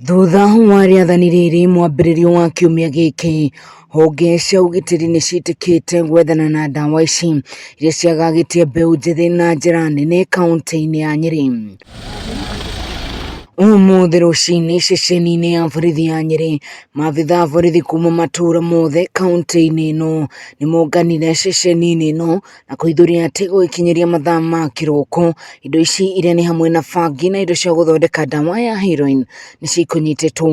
Thutha wa rĩathani rĩrĩ mwambĩrĩrio wa kiumia gĩkĩ, honge cia ũgitĩri nĩ ciĩtĩkĩte gwethana na ndawa ici iria ciagagĩtie mbeũ njĩthĩ na njĩra nene kaunti-inĩ ya Nyĩrĩ. Ũmũthĩ rũcinĩ ceceni-inĩ ya borithi ya Nyĩrĩ, maabitha a borithi kuma matũra mothe kaunti-inĩ ĩno nĩmonganire ceceni-inĩ ĩno na kũithũria atĩ gũgĩkinyĩria mathaa ma kĩroko, indo ici iria nĩ hamwe na bangi na indo cia gũthondeka ndawa ya heroin nĩ cikũnyitĩtwo.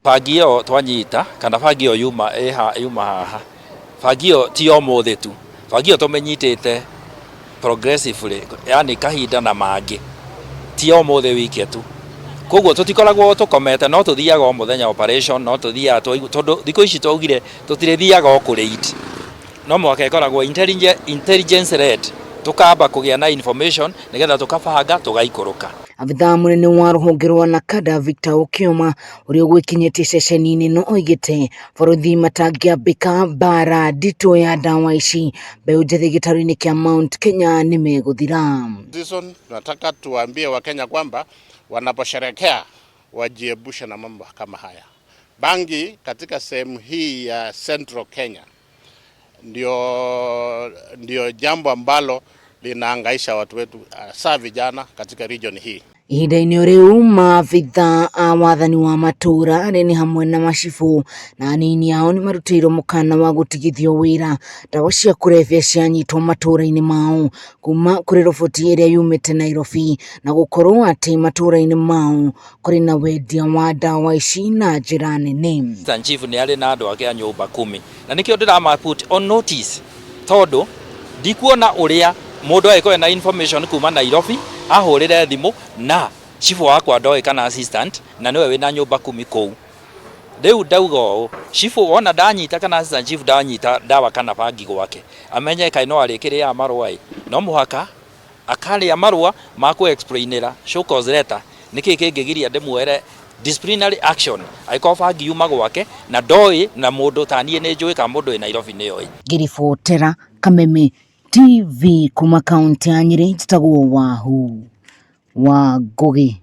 Bangi ĩyo twanyita kana bangi ĩyo yuma ĩha yuma haha, bangi ĩyo ti ya ũmũthĩ tu, bangi ĩyo tũmĩnyitĩte progressively yaani kahinda na mangĩ, ti ya ũmũthĩ wike tu. Koguo tũtikoragwo tũkomete no tũthiaga o mũthenya operation, no tũthiaga tondũ thikũ ici twaugire tũtirĩthiaga o kũ raid. No mũhaka ĩkoragwo intelligence led, tũkamba kũgĩa na information nĩgetha tũkabanga tũgaikũrũka. Abithaa mũnene wa rũhonge rwa NACADA Victor Okioma ũrĩa ũgwĩkinyĩtie ceceni-inĩ ĩno oigĩte borithi matangĩambĩka mbara nditũ ya ndawa ici mbeũ njĩthĩ gĩtarũ-inĩ kĩa Mount Kenya nĩ megũthira. Season tunataka tuwaambie Wakenya kwamba wanaposherekea wajiepushe na mambo kama haya. Bangi katika sehemu hii ya Central Kenya ndio jambo ambalo linahangaisha watu wetu hasa vijana katika region hii. Ihinda-inĩ rĩu maabithaa a wathani wa matũũra arĩa nĩ hamwe na macibũ na anini ao nĩ marutĩirwo mũkana wa gũtigithio wĩra ndawa cia kũrebia cianyitwo matũũra-inĩ mao kuma kũrĩ roboti ĩrĩa yumĩte Nairobi na gũkorwo atĩ matũũra-inĩ mao kũrĩ na wendia wa ndawa ici na njĩra nene. Assistant Chief nĩ arĩ na andũ ake a nyũmba kumi na nĩkĩo ndĩrama put on notice tondũ ndikuona ũrĩa mũndũ angĩkorwo na information kuma Nairobi ahũrĩre thimũ na chifu wakwa ndoĩ kana assistant na nĩwe wĩna nyũmba kumi kũu. Rĩu ndauga ũũ, chifu wona ndanyita kana assistant chief ndanyita ndawa kana bangi gwake amenye kaĩ no arĩkĩrĩaga marũa ĩ, no mũhaka akarĩa marũa ma kũ explainĩra show cause letter nĩkĩ kĩngĩgiria ndĩmuoere disciplinary action angĩkorwo bangi yuma gwake na ndoĩ na mũndũ ta niĩ nĩ njũĩ kana mũndũ wĩ Nairobi nĩ oĩ. Ngĩribotera Kameme TV kuma kaunti ya Nyĩrĩ, njĩtagwo Wahu wa Ngũgĩ.